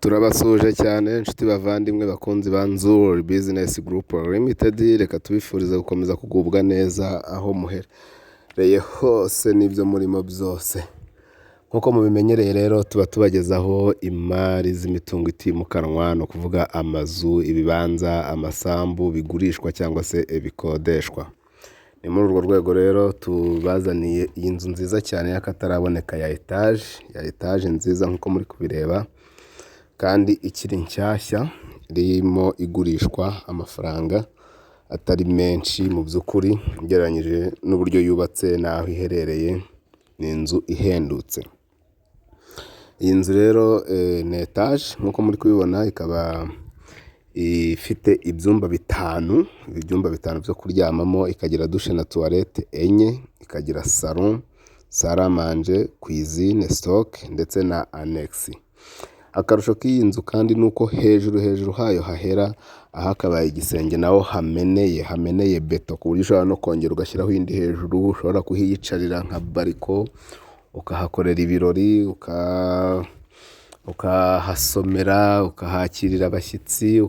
Turabasuhuje cyane inshuti bavandimwe bakunzi ba Nzuri Business Group Limited, reka tubifurize gukomeza kugubwa neza aho muherereye hose n'ibyo murimo byose. Nk'uko mubimenyereye rero tuba tubagezaho imari z'imitungo itimukanwa, ni ukuvuga amazu, ibibanza, amasambu bigurishwa cyangwa se bikodeshwa. Ni muri urwo rwego rero tubazaniye iyi nzu nziza cyane y'akataraboneka ya etaje nziza nk'uko muri kubireba kandi ikiri nshyashya, irimo igurishwa amafaranga atari menshi mu by'ukuri ugereranyije n'uburyo yubatse n'aho iherereye, ni inzu ihendutse. Iyi nzu rero ni etaje nk'uko muri kubibona, ikaba ifite ibyumba bitanu, ibyumba bitanu byo kuryamamo, ikagira douche na toilette enye, ikagira salon, salle à manger, cuisine, stock ndetse na annexe. Akarusho k'iyi nzu kandi ni uko hejuru hayo hahera ahakabaye igisenge naho hameneye beto, ku buryo ushobora no kongera ugashyiraho indi hejuru, ushobora kuhiyicarira nka balcon, ukahakorera ibirori, ukahasomera, ukahakirira abashyitsi,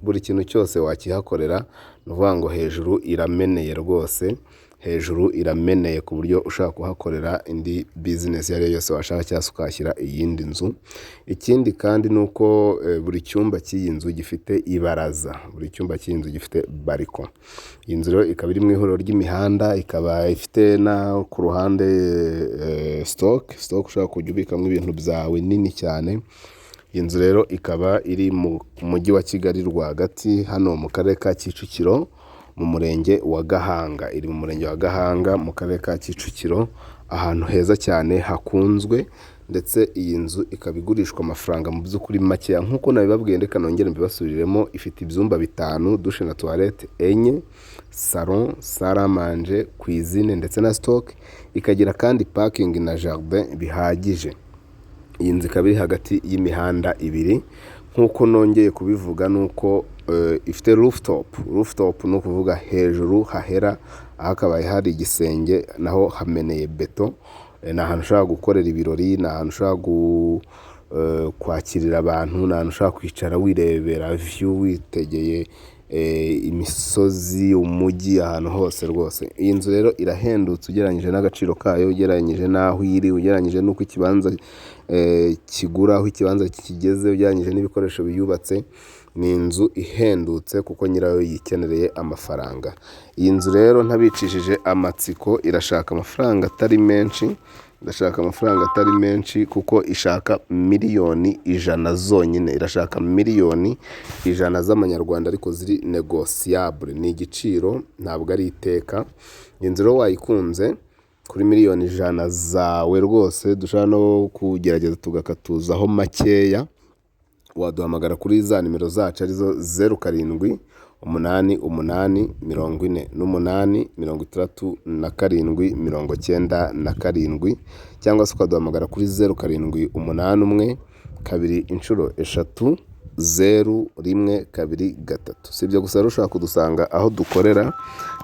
buri kintu cyose wakihakorera. Ni ukuvuga ngo hejuru irameneye rwose, hejuru irameneye ku buryo ushobora kuhakorera indi business iyo ari yo yose washaka cyangwa se ukahashyira iyindi nzu. Ikindi kandi ni uko buri cyumba cy'iyi nzu gifite ibaraza, buri cyumba cy'iyi nzu gifite balcon. Iyi nzu rero ikaba iri mu ihuriro ry'imihanda, ikaba ifite na ku ruhande stock ushobora kujya ubikamo ibintu byawe nini cyane. Iyi nzu rero ikaba iri mu mujyi wa Kigali rwagati, hano mu karere ka Kicukiro, mu murenge wa Gahanga. Iri mu murenge wa Gahanga mu karere ka Kicukiro, ahantu heza cyane hakunzwe, ndetse iyi nzu ikaba igurishwa amafaranga mu by'ukuri makeya nk'uko nabibabwiye. Reka nongere mbibasubiriremo: ifite ibyumba bitanu, douche na toilette enye, salon, salle à manger, cuisine ndetse na stock, ikagira kandi parking na jardin bihagije. Iyi nzu ikaba iri hagati y'imihanda ibiri. Nk'uko nongeye kubivuga, ni uko ifite rooftop. Rooftop ni ukuvuga hejuru hahera ahakabaye hari igisenge, naho hameneye beto. Ni ahantu ushobora gukorera ibirori, ni ahantu ushobora kwakirira abantu, ni ahantu ushobora kwicara wirebera view, witegeye imisozi, umujyi, ahantu hose rwose. Iyi nzu rero irahendutse ugereranyije n'agaciro kayo, ugereranyije n'aho iri, ugereranyije n'uko ikibanza kigura, aho ikibanza kigeze, ugereranyije n'ibikoresho biyubatse. Ni inzu ihendutse kuko nyirayo yikenereye amafaranga. Iyi nzu rero, ntabicishije amatsiko, irashaka amafaranga atari menshi, irashaka amafaranga atari menshi kuko ishaka miliyoni 100 zonyine. Irashaka miliyoni 100 z'amanyarwanda, ariko ziri négociable, ni igiciro, ntabwo ari iteka. Iyi nzu rero wayikunze kuri miliyoni 100 zawe rwose, dushobora no kugerageza tugakatuzaho makeya, waduhamagara kuri za nimero zacu arizo 0788486797, cyangwa se ukaduhamagara kuri 0781330123. Si ibyo gusa rero, ushobora kudusanga aho dukorera,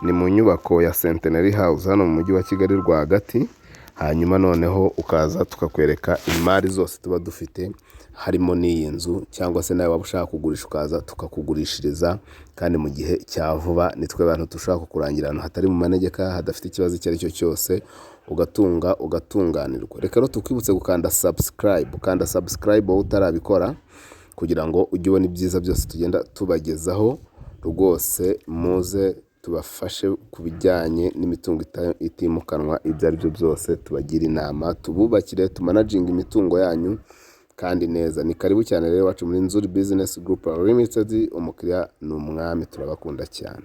ni mu nyubako ya Centenary House hano mu mujyi wa Kigali rwagati, hanyuma noneho ukaza tukakwereka imari zose tuba dufite, harimo n'iyi nzu, cyangwa se nawe waba ushaka kugurisha ukaza tukakugurishiriza kandi mu gihe cya vuba. Nitwe bantu dushobora kukurangira ahantu hatari mu manegeka, hadafite ikibazo icyo ari cyo cyose, ugatunga ugatunganirwa. Reka rero tukwibutse gukanda subscribe. Ukanda subscribe wowe utarabikora, kugira ngo ujye ubona ibyiza byose tugenda tubagezaho. Rwose muze tubafashe ku bijyanye n'imitungo itimukanwa ibyo ari byo byose, tubagire inama, tububakire, tumanaginge imitungo yanyu kandi neza. Ni karibu cyane rero iwacu muri Nzuri Business Group Limited. Umukiriya ni umwami, turabakunda cyane.